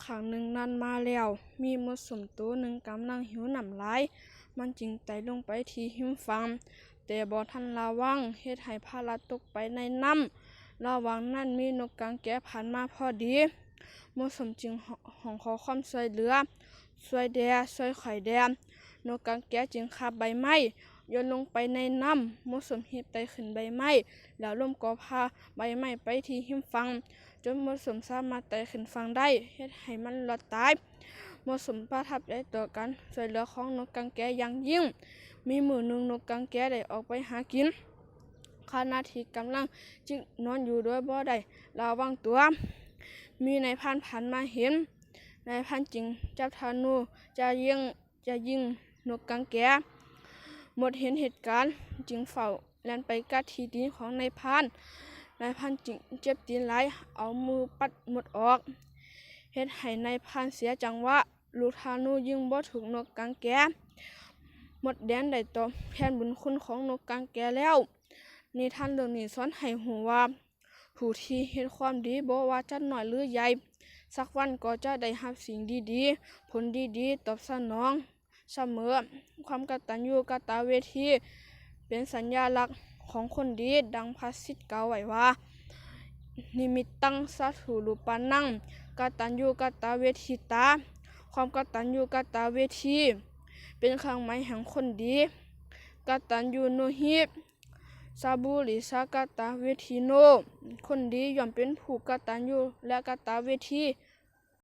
ຂ້າງໜຶ່ງນານມາແລ້ວ, ມີມົດສົມໂຕໜຶ່ງກຳລັງຫິວນ້ຳຫຼາຍ, ມັນຈຶ່ງໄຕ່ລົງໄປທີ່ຮິມຝັ່ງ, ແຕ່ບໍ່ທັນລະວັງ, ເຮັດໃຫ້ພະລັດຕົກໄປໃນນ້ຳ. ລະຫວ່າງນັ້ນມີນົກກາງແກຜ່ານມາພໍດີ, ມົດສົມຈຶ່ງຮ້ອງຂໍຄວາມຊ່ວຍເຫຼືອ, ຊ່ວຍແດ່, ຊ່ວຍຂ້ອຍແດ່. ນົກກາງແກຈຶ່ງຄາບໃບໄມ້ໂຍນລົງໄປໃນນ້ຳ, ມົດສົມຮີບໄຕ່ຂຶ້ນໃບໄມ້, ແລ້ວລົມກໍພາໃບໄມ້ໄປທີ່ຮິມຝັ່ງ, ຈົນມົດສົມສາມາດໄຕ່ຂຶ້ນຝັ່ງໄດ້, ເຮັດໃຫ້ມັນລອດຕາຍ. ມົດສົມປະທັບໃຈຕໍ່ການຊ່ວຍເຫຼືອຂອງນົກກາງແກຢ່າງຍິ່ງ. ມີມື້ໜຶ່ງນົກກາງແກໄດ້ອອກໄປຫາກິນ, ຂະນະທີ່ກຳລັງຈິກໜອນຢູ່ໂດຍບໍ່ໄດ້ລະວັງຕົວ, ມີນາຍພານຜ່ານມາເຫັນ, ນາຍພານຈຶ່ງຈັບທະນູຈະຍິງ ຈະຍິງນົກກາງແກ. ມົດເຫັນເຫດການຈຶ່ງຟ້າວແລ່ນໄປກັດທີ່ຕີນຂອງນາຍພານ. ນາຍພານຈຶ່ງເຈັບຕີນຫຼາຍ, ເອົາມືປັດມົດອອກ, ເຮັດໃຫ້ນາຍພານເສຍຈັງຫວະ, ລູກທະນູຍິງບໍ່ຖືກນົກກາງແກ. ມົດແດນໄດ້ຕອບແທນບຸນຄຸນຂອງນົກກາງແກແລ້ວ. ນິທານເລື່ອງນີ້ສອນໃຫ້ຮູ້ວ່າ ຜູ້ທີ່ເຮັດຄວາມດີບໍ່ວ່າຈະນ້ອຍຫຼືໃຫຍ່, ສັກວັນກໍຈະໄດ້ຮັບສິ່ງດີໆ, ຜົນດີໆຕອບສະໜອງສະເໝີ. ຄວາມກະຕັນຍູກະຕະເວທີ ເປັນສັນຍາລັກຂອງຄົນດີ, ດັ່ງພາສິດກ່າວໄວ້ວ່າ ນິມິດຕັງ ສາທຸຣູປານັງ ກະຕັນຍູກະຕະເວທີຕາ. ຄວາມກະຕັນຍູກະຕະເວທີ ເປັນເຄື່ອງໝາຍແຫ່ງຄົນດີ. ກະຕັນຍູໂນຫິ ສະບູລິສາກະຕະເວທີໂນ, ຄົນດີຍ່ອມເປັນຜູ້ກະຕັນຍູ ແລະ ກະຕະເວທີ.